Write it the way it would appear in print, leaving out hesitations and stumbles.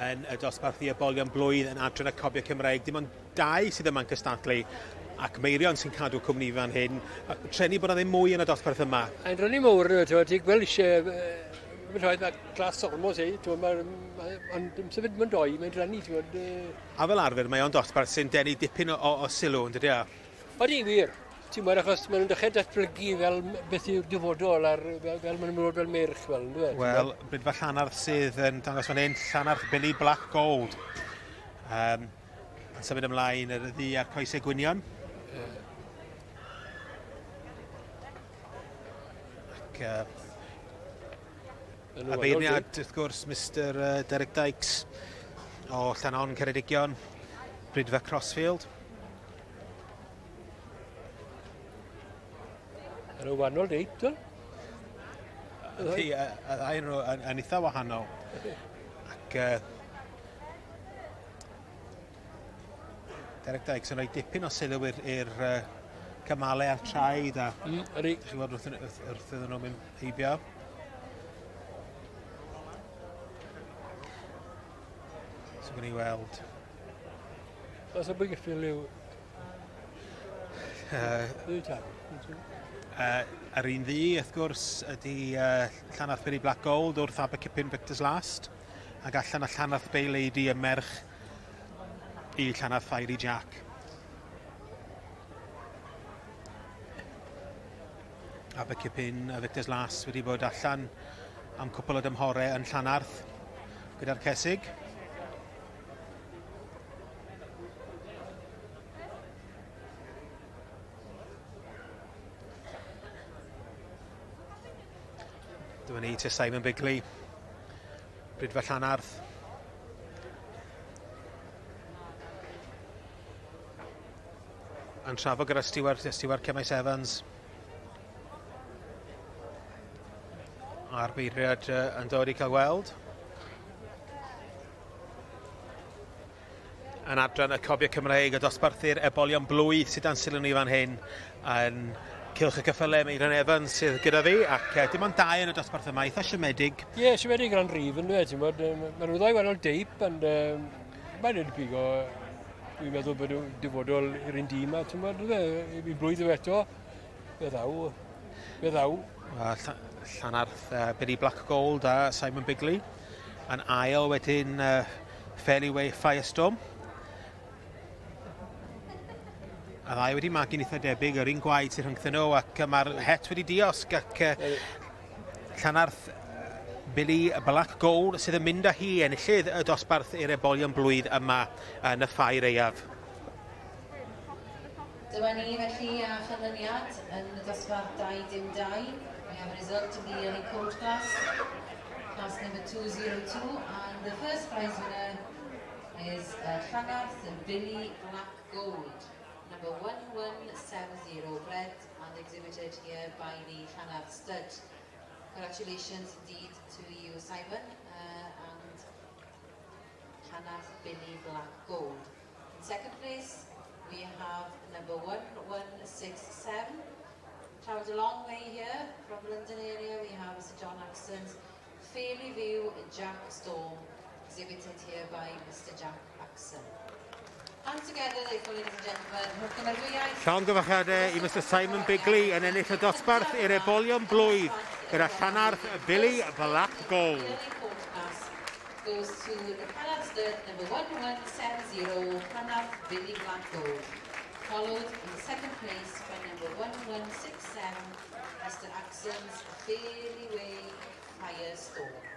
yn y dosbarth i ebolion blwydd yn adran y Cobiau Cymreig. Dim ond dau sydd yma'n cystadlu ac Meirion sy'n cadw cwmni fan hyn. Treni bod yna ddim mwy yn y dosbarth yma. Mae'n rynnu mowr, ti'n gweld eisiau Mae'n rhaid mae clas ormos ei, ti'n gwybod, ond dim symud mae'n doi, mae'n drannu, ti'n gwybod. A fel arfer, mae o'n dosbarth sy'n denu dipyn o, o, o sylw, yn dydy o? Odi, wir. Ti'n gwybod, achos maen nhw'n dechrau datblygu fel beth yw'r dyfodol, ar, fel, fel maen nhw'n mynd fel meirch, fel, yn dweud. Wel, Brydfa Llanarth sydd yn dangos fan hyn, Llanarth Billy Black Gold. Um, yn symud ymlaen yr ddu a'r coesau gwynion. Yeah. Ac, a beirniad, wrth gwrs, Mr Derek Dykes o Llanon Ceredigion, Brydfa Crossfield. Yn y wahanol deip, dwi'n? Ydy, y ddau nhw yn, yn eitha wahanol. Ac Derek Dykes yn rhoi dipyn o sylw i'r cymalau a'r traed a ydy. Chi'n gwybod wrth, wrth, wrth iddyn nhw mynd heibio. So gwni weld. Os y bygeffil yw Yr un ddu, wrth gwrs, ydy Llanarth Billy Black Gold wrth Abercypin Victor's Last, ac allan a Llanarth Bay Lady y merch i Llanarth Fiery Jack. Abercypin a Victor's Last wedi bod allan am cwpl o dymhorau yn Llanarth gyda'r cesig. Dyma ni te Simon Bigley. Brydfa Llanarth. Yn trafod gyda Stuart, Stuart Cemais Evans. A'r beiriad yn dod i cael gweld. Yn adran y Cobiau Cymreig y dosbarthir ebolion blwydd sydd dan sylw ni fan hyn yn Cylch y Cyffyle, Meirion Evans sydd gyda fi, ac dim ond dau yn y dosbarth yma, eitha siomedig. Ie, yeah, siomedig ran rif yn dweud, ti'n bod, maen nhw ddau wahanol deip, ond um, mae'n edrych pigo, dwi'n meddwl bod dyfodol i'r un dîm a ti'n bod, i blwydd yw eto, fe ddaw, fe ddaw. Llanarth Billy Black Gold a Simon Bigley. Yn ail wedyn Fairly Way Firestorm. A ddau wedi magu'n eitha debyg, yr un gwaed sy'n rhyngthyn nhw ac mae'r het wedi diosg ac Llanarth Billy Black Gold sydd yn mynd â hi enillydd y dosbarth i'r ebolion blwydd yma yn y ffair aeaf. Dyma ni felly a chanlyniad yn y dosbarth 2 dim 2. We have a result in the yearly coach class, class number 202, and the first prize winner is Llanarth Billy Black Gold, number 1170, bred and exhibited here by the Llanarth Stud. Congratulations indeed to you, Simon, and Llanarth Billy Black Gold. In second place, we have number 1167. Travelled a long way here from London area. We have Mr John Axon's Fairlie View Jack Storm, exhibited here by Mr Jack Axon. And together, therefore, ladies and gentlemen, rhowch gymeradwyaeth. Llongyfarchiadau i Mr Simon Bigley yn ennill y dosbarth i'r ebolion blwydd gyda Llanarth Billy Black Gold. Goes to the Llanarth stud number 1170, Llanarth Billy Black Gold, followed in second place by number 1167, Mr Axon's Fairlie Way Firestorm.